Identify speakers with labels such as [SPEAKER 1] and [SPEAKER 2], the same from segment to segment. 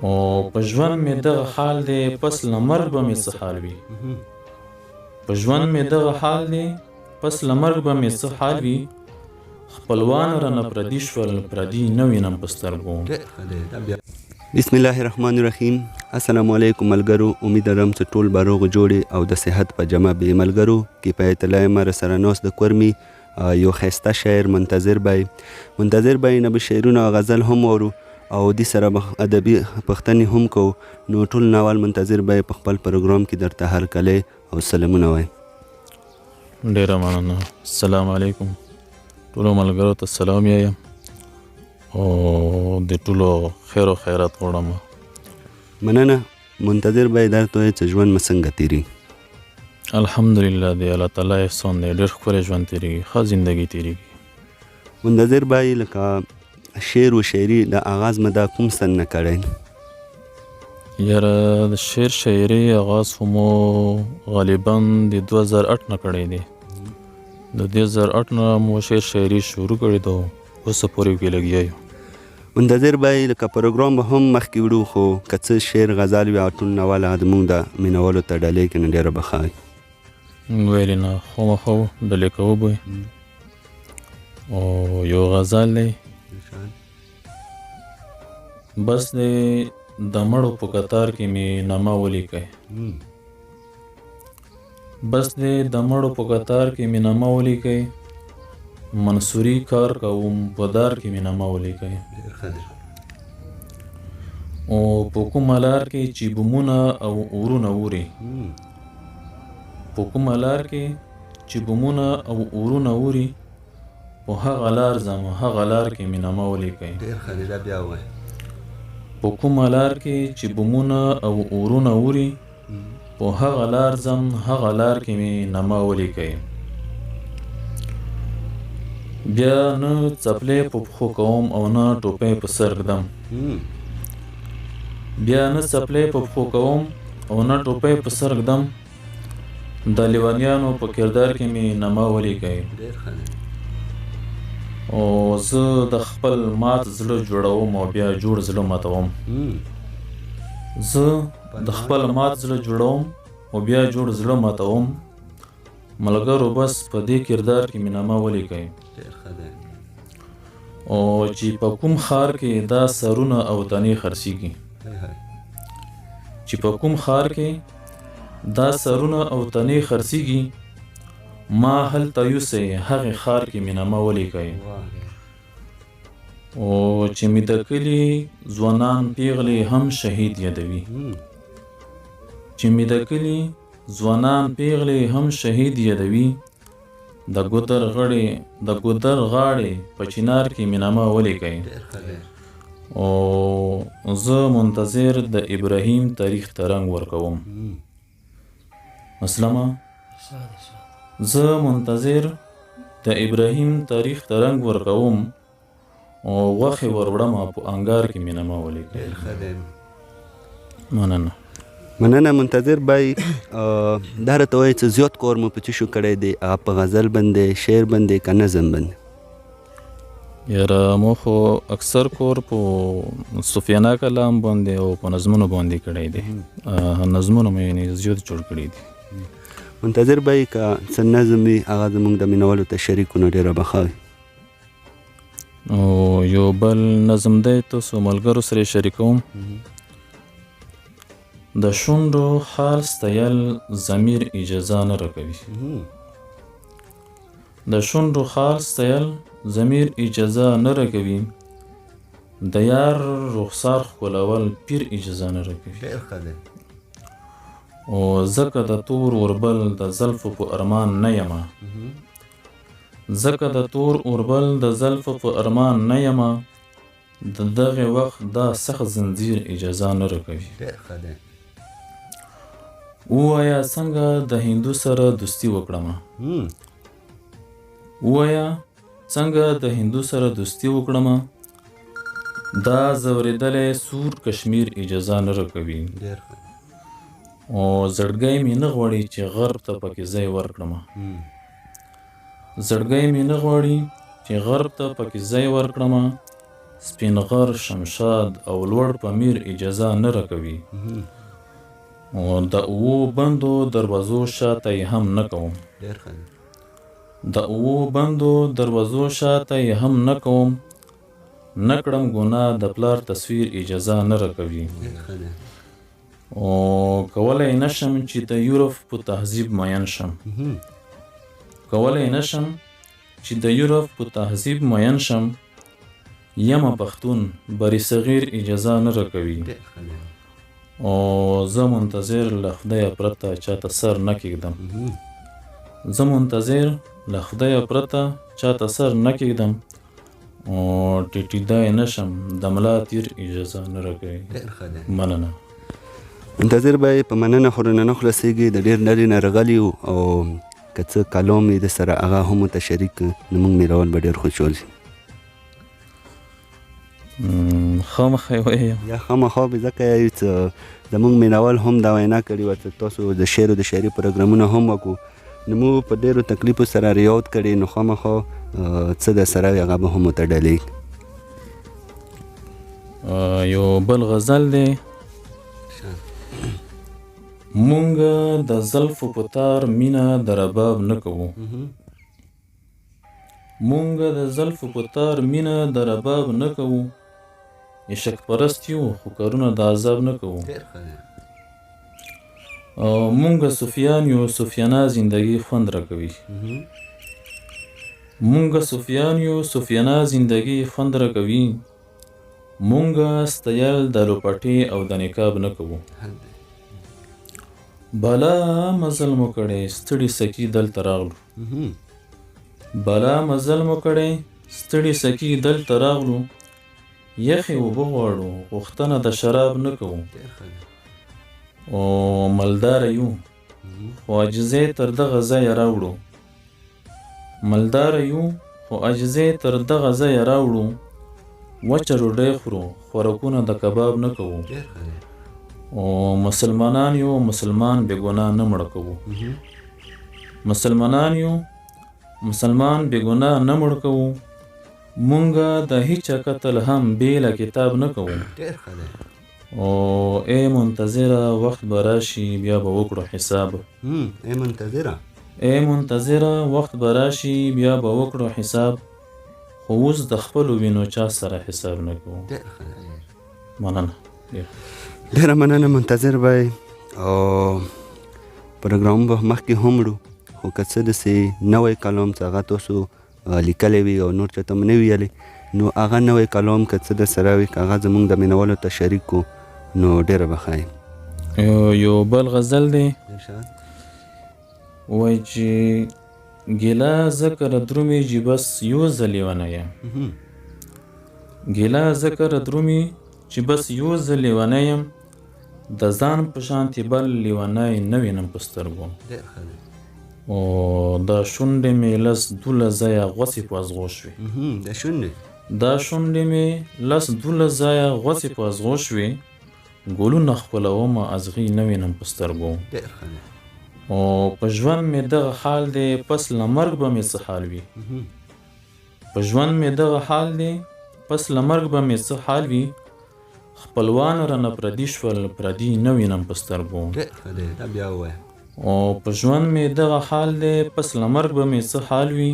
[SPEAKER 1] او په ژوند مې دغه حال دی، پس له مرګ به مې څه حال وي. په ژوند مې دغه حال دی، پس له مرګ به مې څه حال وي. خپلوان رانه پردي شول، پردي نه وینم په سترګو.
[SPEAKER 2] بسم الله الرحمن الرحیم. السلام علیکم ملګرو، امید لرم چې ټول به روغ جوړې او د صحت په جمع به ملګرو. کفایت الله مر سره ناست د کورمي یو ښایسته شاعر منتظر بای. منتظر بای نه به شعرونه او غزل هم اورو او دې سره به ادبي پوښتنې هم کوو. نو ټول نوال منتظر بای په خپل پروګرام کې درته هرکلی او سلامونه وایم.
[SPEAKER 1] ډېره مننه. السلام علیکم ټولو ملګرو ته سلام یم او د ټولو خیر او خیرات غواړم.
[SPEAKER 2] مننه منتظر بای، درته وایي چې ژوند مو څنګه تېرېږي؟
[SPEAKER 1] الحمدلله، د الله تعالی احسان دی، ډېر ښکلی ژوند تېرېږي، ښه زندګي تېرېږي.
[SPEAKER 2] منتظر بای، لکه شعر و شاعري د آغاز مه دا کوم سن نه کړی؟
[SPEAKER 1] یاره د شعر شاعري آغاز خو مو غالبا د 2008 نه کړی دی. د 2008 نه مو شعر شاعري شروع کړې ده، اوسه پورې پکې لګیا یو.
[SPEAKER 2] منتظر بای، لکه پروګرام به هم مخکې وړو، خو که څه شعر غزل وي او ټول نواله د موږ د مینوالو ته ډالۍ کړي نو ډېره به ښه وي.
[SPEAKER 1] ویلې نه خامخا ډالۍ کوو به. او یو غزل دی، بس دی د مړو په کتار کې مې نامه ولیکئ. بس دی د مړو په کتار کې مې نامه ولیکئ، منصوري کار کوم په دار کې مې نامه ولیکئ. او په کومه لار کې چې بمونه او اورونه اوري، په کومه لار کې چې بمونه او اورونه اوري، په هغه لار ځم، هغه لار کې مې نامه ولیکئ.
[SPEAKER 2] ډېر ښه دی، دا بیا ووایه.
[SPEAKER 1] په کومه لار کې چې بمونه او اورونه اوري، په هغه لار ځم، هغه لار کې مې نامه ولیکئ. بیا نه څپلۍ په پښو کوم او نه ټوپۍ په سر ږدم. بیا نه څپلۍ په پښو کوم او نه ټوپۍ په سر ږدم، د لیونیانو په کردار کې مې نامه ولیکئ. او زه د خپل مات زړه جوړوم او بیا جوړ زړه ماتوم. زه د خپل مات زړه جوړوم او بیا جوړ زړه ماتوم، ملګرو بس په دې کردار کې مې نامه ولیکئ. او چې په کوم ښار کې دا سرونه او تنې خرڅېږي، چې په کوم ښار کې دا سرونه او تنې خرڅېږي، ما هلته یوسئ، هغې ښار کې مې نامه ولیکئ. او چې مې د کلي ځوانان پیغلې هم شهید یادوي، چې مې د کلي ځوانان پیغلې هم شهید یادوي، د ګودر غړې د ګودر غاړې په چنار کې مې نامه ولیکئ. او زه منتظر د ابراهیم تاریخ ته رنګ ورکوم. اسلمه، زه منتظر د ابراهیم تاریخ ته رنګ ورکوم او غوښې وروړمه په انګار کې مې نامه ولیکئ. مننه.
[SPEAKER 2] مننه منتظر بای، دا راته وایي چې زیات کار مو په څه شو کړی دی، هغه په غزل باندې، شعر باندې که نظم باندې؟
[SPEAKER 1] یاره مو خو اکثر کور په صوفیانه کلام باندې او په نظمونو باندې کړی دی. نظمونه مې یعنې زیات جوړ کړي دي.
[SPEAKER 2] منتظر بای، که څه نظم وي هغه زموږ د مینوالو ته شریک کړو نو ډېره به ښه وي.
[SPEAKER 1] او یو بل نظم دی، تاسو ملګرو سره یې شریکوم. د شونډو خال ستایل ضمیر اجازه نه راکوي. د شونډو خال ستایل ضمیر اجازه نه راکوي، د یار رخسار ښکلول پیر اجازه نه راکوي.
[SPEAKER 2] ډېر ښه دی.
[SPEAKER 1] او ځکه د تور اوربل د زلفو په ارمان نه یمه، ځکه د تور اوربل د زلفو په ارمان نه یمه، د دغه وخت دا سخت زنځیر اجازه نه راکوي.
[SPEAKER 2] ډېر ښه دی.
[SPEAKER 1] ووایه څنګه د هندو سره دوستي وکړمه، ووایه څنګه د هندو سره دوستي وکړمه، دا ځورېدلی سور کشمیر اجازه نه راکوي.
[SPEAKER 2] ډېر ښه.
[SPEAKER 1] او زړګی مې نه غواړي چې غرب ته پکې ځای ورکړمه، زړګی مې نه غواړي چې غرب ته پکې ځای ورکړمه، سپین غر، شمشاد او لوړ پمیر اجازه نه راکوي. او د اوو بندو دروازو شاته یې هم نه کوم. د اوو بندو دروازو شاته یې هم نه کوم. نه کړم ګناه د پلار تصویر اجازه نه راکوي. او کولی نه شم چې د یورپ په تهذیب مین شم. کولی نه شم چې د یورپ په تهذیب مین شم. یمه پښتون بری صغیر اجازه نه راکوي. او زه منتظر له خدایه پرته چاته سر نه کېږدم. زه منتظر له خدایه پرته چاته سر نه کېږدم. او ټیټېدای نه شم د ملا تیر اجازه نه راکوي. مننه.
[SPEAKER 2] منتظر به په مننه خو رانه نه خلاصېږي، د ډېر لرې نه راغلي یو او که څه کلام یې د سره هغه هم ورته شریک کړو، نو موږ مینوال به ډېر خوشحال شي.
[SPEAKER 1] خامخا یې وایم.
[SPEAKER 2] یا خامخا به ځکه یو چې زموږ مینوال هم دا وینا کړې وه چې تاسو د شعر او د شاعري پروګرامونه هم وکړو، نو موږ په ډېرو تکلیفو سره ریاض کړی، نو خامخا څه د سره وي هغه به هم ورته ډالۍ.
[SPEAKER 1] یو بل غزل دی. مونږ د زلفو په تار مینه د رباب نه کوو. مونږ د زلفو په تار مینه د رباب نه کوو. عشق پرست یو خو کارونه د عذاب نه کوو. مونږ صوفیان یو، صوفیانه زندگی خوند راکوي. مونږ صوفیان یو، صوفیانه زندگی خوند راکوي. مونږ ستایل د لوپټې او د نقاب نه کوو. بلا مزل مو کړی ستړي سکي دلته راغلو. بلا مزل مو کړی ستړي سکي دلته راغلو. یخې اوبه غواړو غوښتنه د شراب نه کوو. او ملداره یو خو عاجزۍ تر دغه ځایه راوړو. ملداره یو خو عاجزۍ تر دغه ځایه راوړو. وچه ډوډۍ خورو خوراکونه د کباب نه کوو. او مسلمانان یو، مسلمان بې ګناه نه مړه کوو. مسلمانان یو، مسلمان بې ګناه نه مړ کوو. مونږ د هیچا قتل هم بې له کتاب نه کوو. او ای منتظره وخت به راشي بیا به وکړو حساب.
[SPEAKER 2] ای منتظره،
[SPEAKER 1] ای منتظره وخت به راشي بیا به وکړو حساب. خو اوس د خپلو وینو چا سره حساب نه کوو. مننه.
[SPEAKER 2] ډېره مننه منتظر بای. او پروګرام به مخکې هم وړو، خو که څه داسې نوی کلام چې هغه تاسو لیکلی وي او نور چاته مو نه ویلی، نو هغه نوی کلام که څه درسره وي که هغه زموږ د مینوالو ته شریک کړو نو ډېره به ښه وي.
[SPEAKER 1] یو بل غزل دی. وایي چې ګیله ځکه درومي چې بس یو ځل لیونی یم. ګیله ځکه درومي چې بس یو ځل لیونی یم. د ځان په شانتې بل لیونی نه وینم په سترګو. او دا شونډې مې لس 12 ځایه غوڅې په ازغو شوې. دا شونډې مې لس 12 ځایه غوڅې په ازغو شوې. ګلونه ښکلومه ازغي نه وینم په سترګو. او په ژوند مې دغه حال دی پس له مرګ به مې څه حال وي. په ژوند مې دغه حال دی پس له مرګ به مې څه حال وي. خپلوان رانه پردي شول پردي نه وینم په سترګو. او په ژوند مې دغه حال دی پس له مرګ به مې څه حال وي.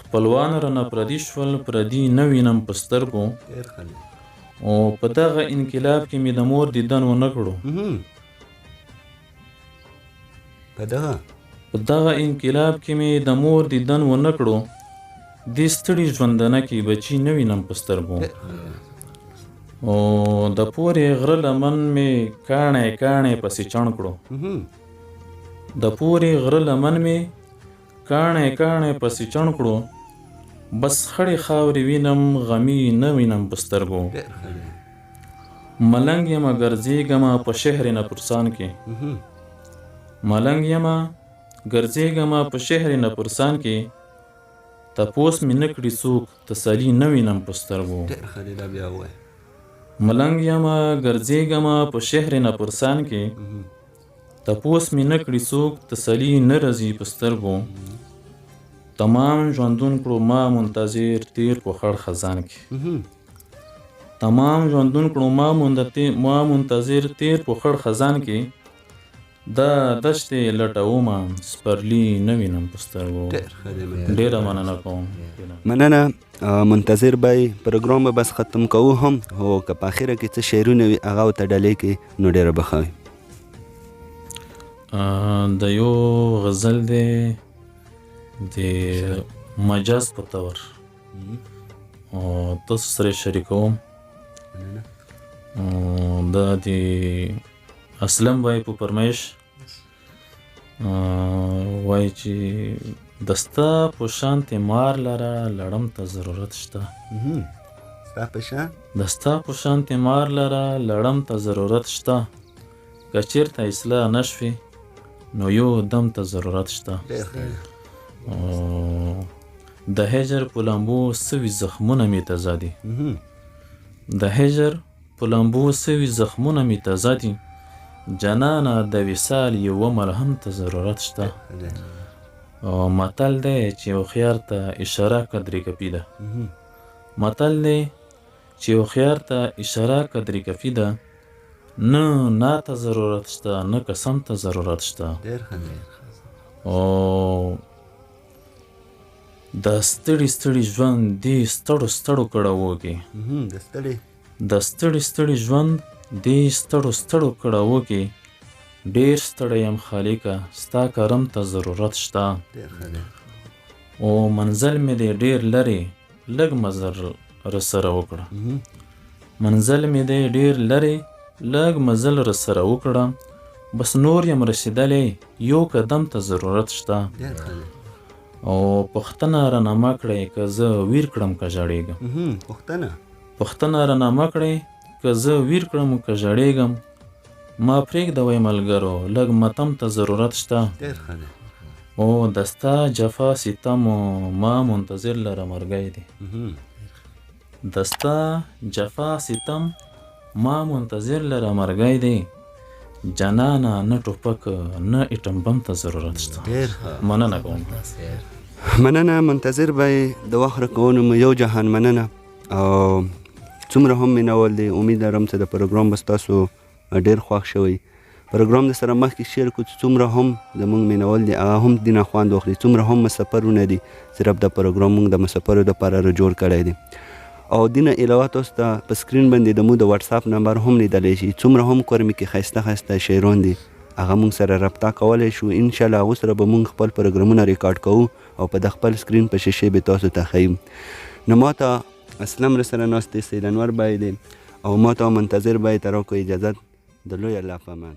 [SPEAKER 1] خپلوان رانه پردي شول پردي نه وینم په سترګو. او په دغه انقلاب کې مې د مور دیدن ونه کړو. په دغه انقلاب کې مې د مور دیدن ونه کړو. دې ستړي ژوندانه کې بچي نه وینم په سترګو. او د پورې غره لمن مې کاڼی کاڼی پسې چڼ کړو. د پورې غره لمن مې کاڼی کاڼی پسې چڼ کړو. بس خړې خاورې وینم غمي نه وینم په سترګو. ملنګ یمه ګرځېږمه په شهر نپرسان کې. ملنګ یمه ګرځېږمه په شهر نپرسان کې. تپوس مې نه کړي څوک تسلي نه وینم په سترګو. ملنګ یمه ګرځېږمه په شهر نپرسان کې. تپوس مې نه کړي څوک تسلي نه راځي په سترګو. تمام ژوندون کړو ما منتظر تیر په خړ خزان کې. تمام ژوندون کړو ما منتظر تیر په خړ خزان کې، دا دشتې لټومه سپرلي نه وینم په سترګو. ډېره مننه کوم.
[SPEAKER 2] مننه منتظر بای، پروګرام به بس ختم کوو هم، هو که په اخره کې څه شعرونه وي هغه ورته ډلې کې نو ډېره به ښه وي.
[SPEAKER 1] د یو غزل دی د مجاز په تور او تاسو سره شریکوم. دا د اسلم بای په فرمایش وایي چې د ستا په شانتې مار لره لړم ته ضرورت شته.
[SPEAKER 2] ستا په شان؟
[SPEAKER 1] د ستا په شانتې مار لره لړم ته ضرورت شته، که چېرته اصلاح نه شوې نو یو دم ته ضرورت شته. د هجر په لمبو سوي زخمونه مې تازه دي، د هجر په لمبو سوي زخمونه مې تازه دي، جانانه د وصال یوه مرهم ته ضرورت شته. او متل دی چې هوښیار ته اشاره قدرې کفي ده، متل دی چې هوښیار ته اشاره قدرې کفي ده، نه نا ته ضرورت شته نه قسم ته ضرورت شته. او د ستړي ستړي ژوند دې ستړو ستړو کړاوو کې، د ستړي ستړي ژوند دې ستړو ستړو کړاوو کې ډېر ستړی یم خالقه ستا کرم ته ضرورت شته. او منزل مې دی ډېر لرې لږ مزل راسره وکړه، منزل مې دی ډېر لرې لږ مزل راسره وکړه، بس نور یم رسېدلی یو قدم ته ضرورت شته. او پوښتنه رانه مه کړئ که زه ویر کړم که ژړېږم، پوښتنه رانه مه کړئ که زه ویر کړم که ژړېږم، ما پرېږده وای ملګرو لږ متم ته ضرورت شته. او د ستا جفا ستم ما منتظر لره مرګی دی، د ستا جفا ستم ما منتظر لره مرګی دی، جانانه نه ټوپک نه اټم بم ته ضرورت شته. مننه کوم.
[SPEAKER 2] مننه منتظر بای، د وخت راکولو مو یو جهان مننه. او څومره هم مینه وال دی، امید لرم چې د پروګرام به ستاسو ډېر خوښ شوی. پروګرام د سره مخکې شیر کړو چې څومره هم زموږ مینوال دي هغه هم دینه خوند واخلي، څومره هم مسافرونه دي صرف د پروګرام موږ د مسافرو دپاره را جوړ کړی دی. او دینه علاوه تاسو ته په سکرین باندې د مو د واتساپ نمبر هم لیدلی شي، څومره هم کورمې کې ښایسته ښایسته شعرون دي هغه موږ سره رابطه کولی شو. انشاءالله هغو سره به موږ خپل پروګرامونه ریکارډ کوو او په د خپل سکرین په شیشې به تاسو ته ښیو. نو ما ته اسلم راسره ناست دی، سید انور بای دی، او ما ته منتظر بای ته راکړو اجازت. د لوی الله په امان.